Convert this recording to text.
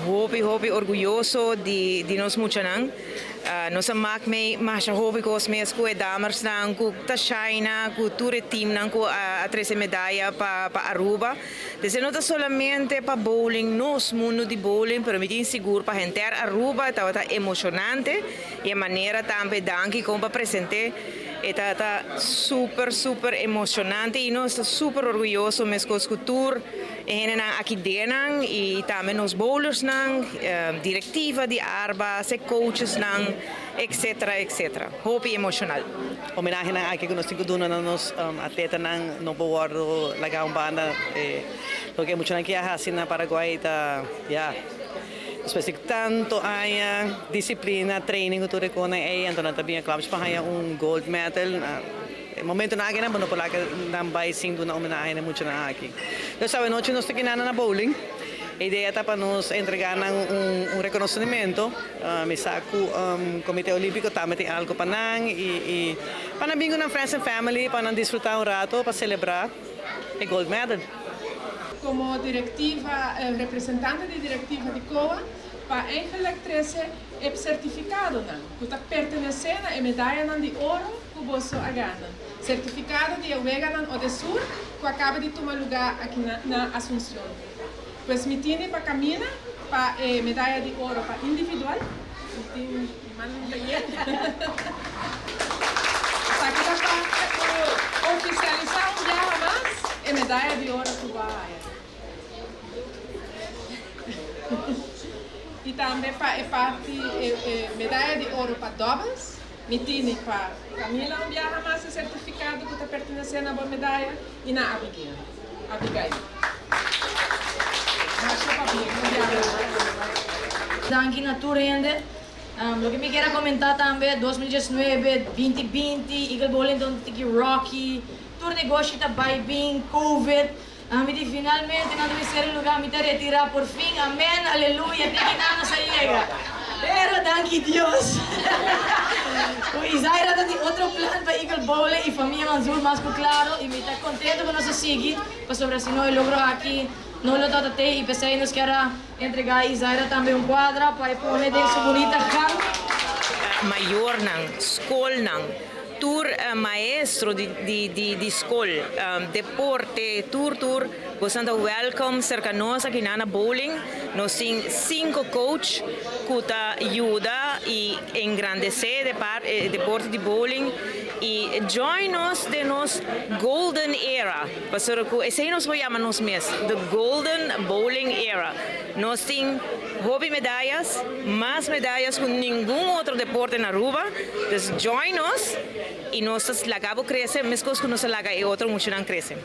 Hopi, hopi orguyoso di nos muchanan. Nos a maak mee masha hopi cos mes cu e damesnan, cu Tashaina, cu tur e teamnan cu a trece medaya pa Aruba. Dus no ta solamente pa bowling, nos mundo di bowling, pero mi ta sigur pa henter Aruba, tabata emocionante y e manera tambe danki con pa presenta ta super, super emocionante y nos ta super orguyoso mes cu tur hendenan aki den y tambe nos bowlers nan, directiva di Arba, e coaches nan, etc., etc. Hopi emocional. Homenahe nan aki cu nos tin cu duna na nos atletanan no por laga un banda, loke muchanan aki a haci na Paraguay ta, ja, despues di tanto aña, disciplina, training tur cu ey, anto nan tambe klaar pa un gold medal. Momento nan aki nan no por laga nan bay sin duna homenahe na muchanan aki. Dus awe nochi nos ta aki na bowling. E idea ta pa nos entrega un reconocimento. Mi sa cu Comite Olimpico tambe tin algo pa nan y pa nan bin cu friends and family, pa nan disfruta un rato, pa celebra e gold medal. Como directiva, representante di directiva di COA, pa eigenlijk trece e certificado nan, cu ta pertenece na e medaya nan di oro cu boso a gana. Certificado di Weganan Odesur, cu a caba di tuma luga aki na Asuncion. Pues mi tin pa Camila, pa medaya di oro pa individual. Mi tin man tayer. Aki pa oficialisa un biaha mas e medaya di oro cu bo a haya. Y tambe pa e parti medaya di oro pa doubles. Mi tin pa Camila un biaha mas e certificado cu ta pertenece na bo medaya y na Abigail. Abigail. Masha pabien, un biaha mas. Danki na tur hende. Loke mi kier comenta tambe, 2019, 2020, Eagle Bowling tabata rocky, tur negoshi ta bay bin, COVID. Mi di finalmente, nan ta ser luga, mi ta retira por fin, amen, aleluya, te cu nan a yega. Pero danki Dios. Isaira tin otro plan pa Eagle Bowling y famia Mansur mas cu claro y mi ta contento cu nos a sigui, pasobra si no e logro aki no lo tabata y pesey nos kier entrega Isaira tambe un cuadra pa pone den su bunita gang. Mayornan, scolnan, tur maestro di scol, deporte, tur tur, boso ta welcome cerca nos aki na bowling. Nos tin cinco coach cu ta yuda y engrandece deporte di bowling y join nos den nos golden era. Pasobra cu esey nos ta yama nos mes, the golden bowling era. Nos tin hopi medaya, mas medaya cu ningun otro deporte na Aruba. Dus join nos y nos ta laga bo crece, mescos cu nos a laga e otro muchanan crece.